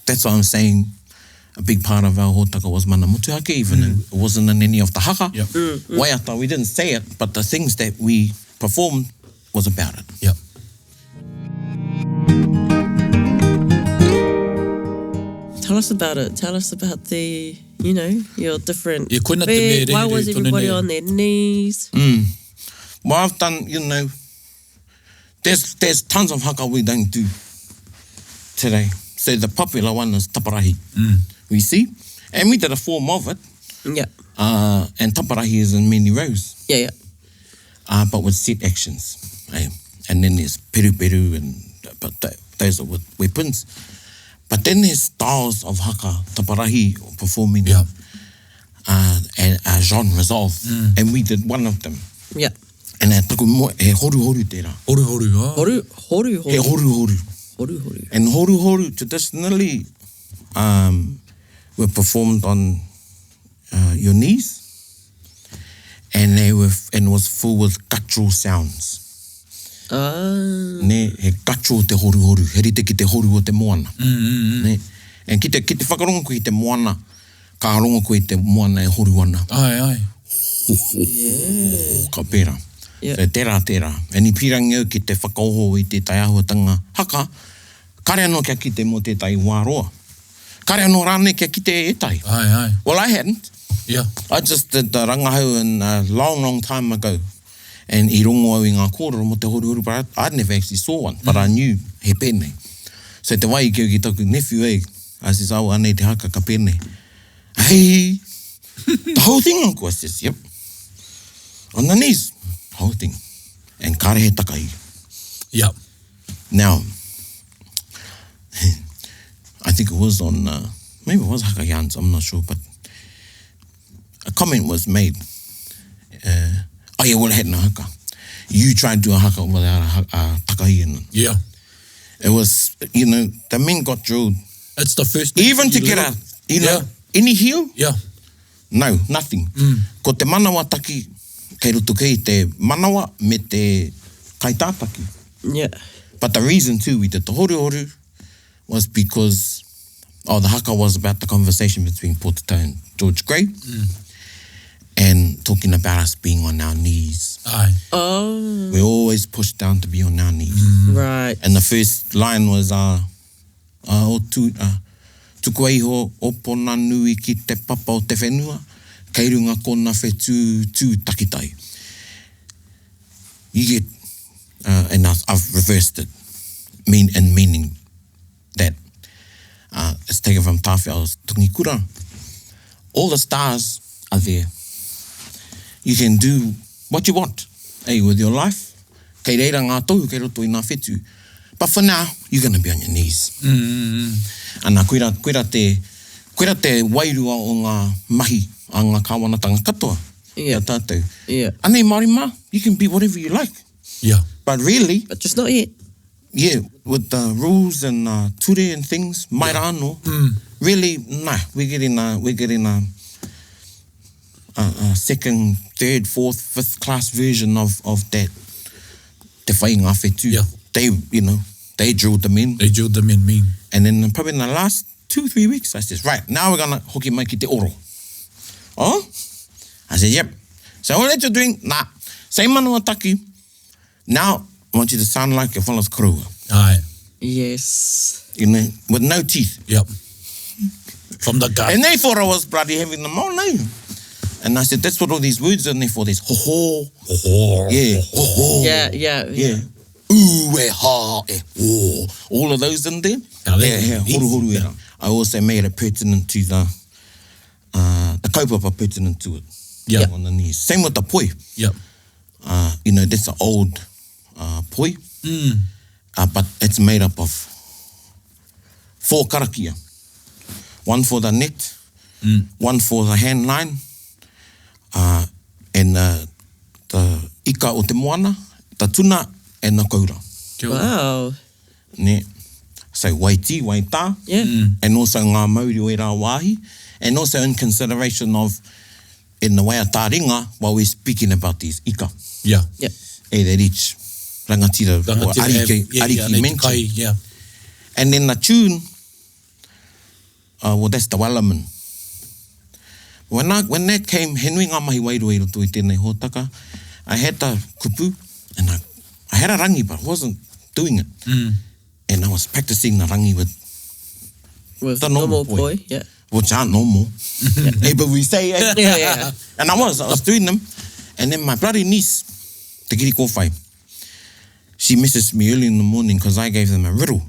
that's what I'm saying, a big part of our hōtaka was mana motuhake, even though it wasn't in any of the haka. Yep. Waiata, we didn't say it, but the things that we performed was about it. Yep. Tell us about it. Tell us about the, you know, your different Yeah, koina te mea feet. Why rere was tonu everybody nei. on their knees? Well, I've done, you know, there's, there's tons of haka we don't do today. So the popular one is taparahi. We see. And we did a form of it. Yeah. Uh, and taparahi is in many rows. Yeah, yeah. uh, but with set actions. Eh? And then there's peru peru, and but th- those are with weapons. But then there's styles of haka, taparahi, or performing Yeah. uh, and uh, genres of, and we did one of them. Yeah. And he taku mo, he horu horu tērā. Horu horu, ah. Horu, horu, He horu. horu horu. Horu, horu. And horu horu traditionally um, were performed on uh, your knees, and they were f- and was full with guttural sounds. Ah. Ne, he guttural te horu horu, he rite ki te horu o te moana. Mm, Ne? And ki te, ki te whakarongo koe i te moana, ka rongo koe i te moana e horu ana. Ai, ai. Ka pērā. Yeah. So tērā, tērā. And i pīrangi au ki te whakaoho i tētahi āhuatanga haka, kare anō kia kite mō tētahi wā roa. Kare anō rānei kia kite e ētahi. Ai, ai. Well, I hadn't. Yeah. I just did the rangahau in a long, long time ago. And i rongo au i ngā kōrero mō te horuhoru, but I, I never actually saw one, but I knew he pēnei. So te wai i keu ki taku nephew, eh, I says, oh, anei te haka ka pēnei. Hey, the whole thing, uncle. I says, yep. On the knees, whole thing. And kare he takahi. Yeah. Now, I think it was on, uh, maybe it was Hakayans, I'm not sure, but a comment was made. Uh, oh yeah, well, I had no haka. You try and do a haka without a, ha- a takahi in it. Yeah. It was, you know, the men got drilled. It's the first thing Even to you get learn. a, you know, Yeah. any heel, Yeah. no, nothing. Ko te manawa taki, kei roto kei te manawa me te kaitātaki. Yeah. But the reason too we did the horu horu was because oh the haka was about the conversation between Pōtatau and George Grey and talking about us being on our knees. Ai. Oh, We always pushed down to be on our knees. right. And the first line was uh, uh, o tu, uh, tukua iho o pona nui ki te papa o te whenua, kei runga kona whetū tū takitai. You get, uh, and I've, I've reversed it, mean, and meaning that uh, it's taken from Tāwhiao's Tungikura. All the stars are there. You can do what you want eh, with your life. Kei reira ngā tohu, kei roto i ngā whetū. But for now, you're going to be on your knees. Mm. Ana, koira, koira te... Koira te wairua o ngā mahi a ngā kāwanatanga katoa ki a tātou. Yeah. Anei Māori mā, you can be whatever you like. Yeah. But really. But just not yet. Yeah, with the rules and uh, ture and things, mai rā anō, really, nah, we're getting a, we're getting a, a, a second, third, fourth, fifth class version of, of that te whai ngā whetū. Yeah. They, you know, they drilled them in. They drilled them in mean. And then probably in the last two, three weeks, I says, right, now we're gonna hoki mai ki te oro. Oh? I said, yep. So all that you're doing, nah. Same manawa taki. Now, I want you to sound like your whana's koroua. Aye. Yes. You know, with no teeth. Yep. From the gut. And they thought I was bloody having them on, eh? And I said, that's what all these words are in there for. There's ho ho. Ho ho. Yeah. Ho ho. Yeah, yeah, yeah. Ooh, e ha, e ho. All of those in there. Now, yeah, yeah. Horu horu era. I also made it pertinent to the, uh, the kaupapa pertinent to it. Yeah. On the knees. Same with the poi. Yep. Uh, you know, that's an old uh, poi. Mm. Uh, but it's made up of four karakia. One for the net, mm. one for the hand line, uh, and the, the ika o te moana, the tuna, and the koura. Wow. Ne. So waiti, waitā, yeah. and also ngā mauri o ērā wāhi, and also in consideration of in the way a tāringa while we're speaking about these ika. Yeah. Yeah. E that each rangatira, rangatira or ariki, yeah, ariki yeah, mentioned. Kai, yeah. And then the tune, uh, well, that's the Wellerman. When, I, when that came, he nui ngā mahi wairua i roto i tēnei hōtaka, I had the kupu, and I, I had a rangi, but I wasn't doing it. Mm. And I was practicing the rangi with, with the normal, normal poi. poi, yeah. Which aren't normal. hey, but we say, eh? Yeah, yeah. And I was, I was doing them. And then my bloody niece, Te Kiri Kōwhai, she messaged me early in the morning because I gave them a riddle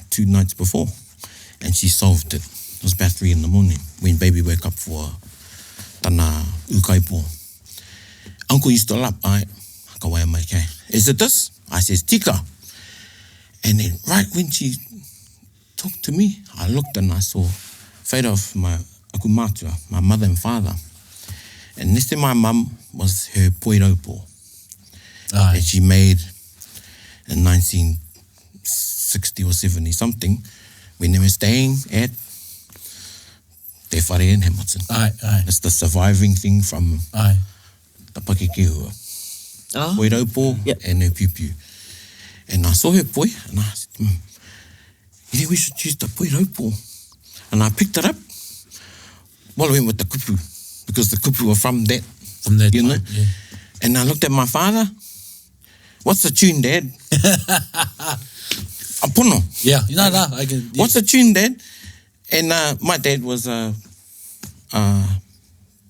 two nights before. And she solved it. It was about three in the morning when baby woke up for tana ukaipo. Uncle, you still up? I, ka waia mai, okay. Is it this? I says, tika. And then right when she talked to me, I looked and I saw fate of my aku mātua, my mother and father. And next to my mum was her poi raupo. Aye. That she made in 1960 or 70 something when they were staying at Te Whare in Hamilton. Aye, aye. It's the surviving thing from Aye. the Pakekehua. Oh. Poi raupo Yep. and her piupiu. And I saw her poi and I said, mm, you think we should use the poi raupo? And I picked it up. Well, I went with the kupu because the kupu were from that. From that you time, know? yeah. And I looked at my father. What's the tune, Dad? Apono. Yeah, no, no, I can. Yeah. What's the tune, Dad? And uh, my dad was a uh,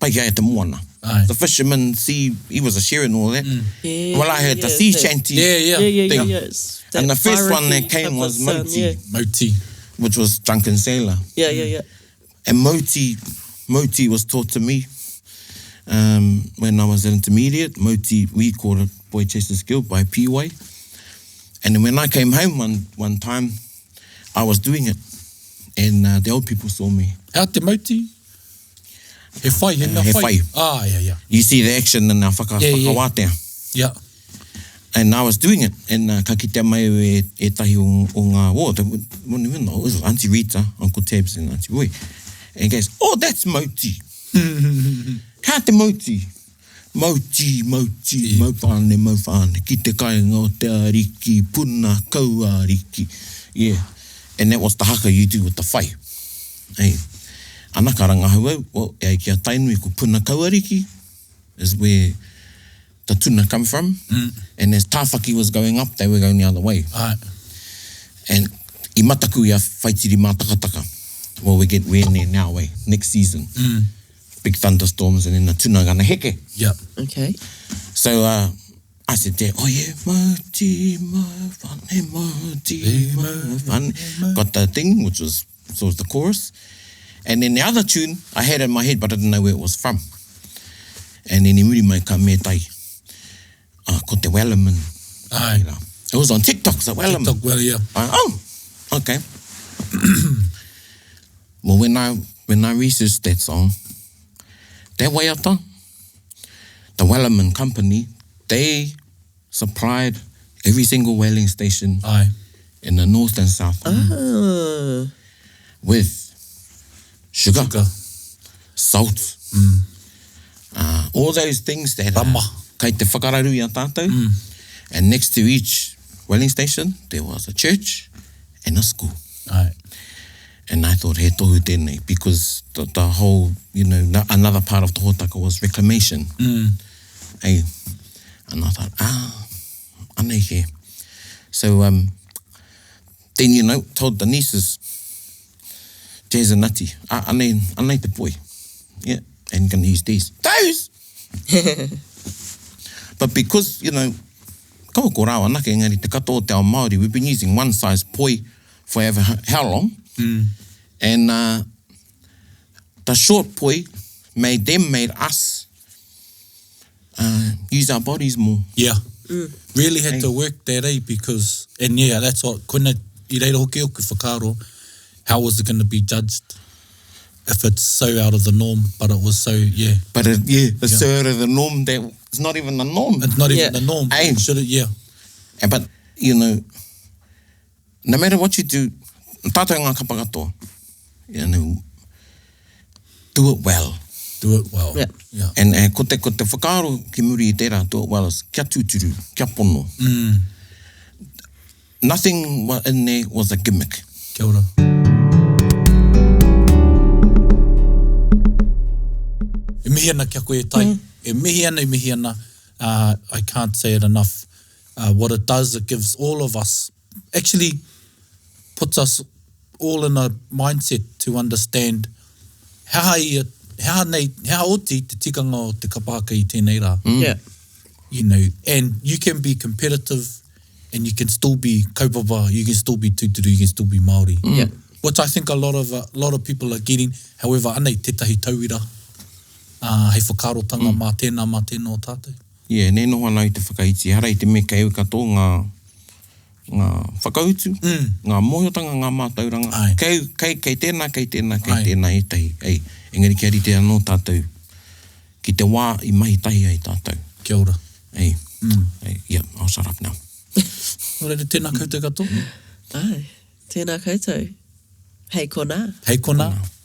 uh, te moana. Aye. The fisherman, sea, he was a shearer and all that. Yeah, well, I heard the yeah, sea that- shanty. Yeah, yeah. Yeah, yeah, yeah, thing. yeah. It's And that the first one piratey that came type was of sound, Moti, Yeah, Moti. which was Drunken Sailor. yeah, yeah, yeah. And Moti, Moti was taught to me um, when I was at intermediate. Moti, we called it Boy Chasers Guild by P-Way. And then when I came home one, one time, I was doing it. And uh, the old people saw me. How te moti? He whai, he mea He whai. whai. Ah, yeah, yeah. You see the action in our whaka, Yeah, yeah. whakawātea. Yeah. And I was doing it. And uh, ka kitea mai e, e tahi o, o ngā o, te, it was Auntie Rita, Uncle Tabs and Auntie Roy. And he goes, oh, that's Moti. Ka te Moti? Moti, Moti, yeah. mauwhane, mauwhane, ki te kainga o te ariki, puna kau ariki. Yeah. And that was the haka you do with the whai. Hey. Ana ka rangahau au, well, e ai ki a Tainui, ko puna kau ariki is where the tuna come from. Mm. And as Tāwhaki was going up, they were going the other way. Aye. And i mataku i a whaitiri mātakataka. Well, we get we're in there now, eh? Next season. Mm. Big thunderstorms and then the tuna gonna heke. Yeah. Okay. So uh, I said there, oh yeah, moti, mo, moti, mo, Got the thing, which was so was the chorus. And then the other tune I had in my head, but I didn't know where it was from. And then i muri mai ka me tai, uh, ko te Wellerman. Aye. It was on TikTok, so Wellerman. TikTok, well, yeah. I, oh, okay. Well, when I, when I researched that song, that waiata, the Wellerman Company, they supplied every single whaling station Aye. in the north and south ah. with sugar, sugar. salt, mm. uh, all those things that Rama. kei te whakararu i a tātou. Mm. And next to each whaling station, there was a church and a school. Aye. And I thought, he tohu tēnei, because the, the whole, you know, another part of the hōtaka was reclamation. Mm. Hey. And I thought, ah, anei he. So, um, then, you know, told the nieces, Jazz and Nati, ah, anei, anei te poi. Yeah, and gonna use these. Those! But because, you know, kaua ko rāua anake, engari te katoa o te ao Māori, we've been using one size poi for ever how long, mm. and uh, the short poi made them, made us uh, use our bodies more. Yeah. Mm. Really had to work that, eh, because, and yeah, that's what, koina, i reira hoki oku whakaaro, how was it going to be judged if it's so out of the norm, but it was so, yeah. But it, yeah, it's yeah. so out of the norm that it's not even the norm. It's not even yeah. the norm. Hey. Should it, yeah. And, but, you know, no matter what you do, tātou ngā kapa katoa, you know, do it well. Do it well. Yeah. yeah. And, and ko te, ko te whakaaro ki muri i tērā, do it well is kia tūturu, kia pono. Mm. Nothing in there was a gimmick. Kia ora. E mihi ana ki a koe e Tai. Mm. E mihi ana, e mihi ana. Uh, I can't say it enough. Uh, what it does, it gives all of us, actually puts us all in a mindset to understand he aha ia, he aha nei, he aha oti te tikanga o te kapa haka i tēnei rā. Mm. Yeah. You know, and you can be competitive and you can still be kaupapa, you can still be tūturu, you can still be Māori. Mm. Yeah. Which I think a lot of, a lot of people are getting. However, anei tētahi tauira uh, hei whakaarotanga mm. mā tēnā, mā tēnā o tātou. Yeah, nei noho ana i te whakaiti. Ehara i te mea kei au katoa ngā, ngā whakautu, mm. ngā mōhiotanga, ngā mātauranga. Ai. Kei, kei, kei tēnā, kei tēnā, kei Ai. tēnā ētahi. Ei, engari kia rite anō tātou ki te wā i mahi tahi ai tātou. Kia ora. Ei, mm. ei, yeah, I'll shut up now. Nō reira, tēnā koutou katoa. Ai, tēnā koutou. Hei konā. Hei konā. Konā.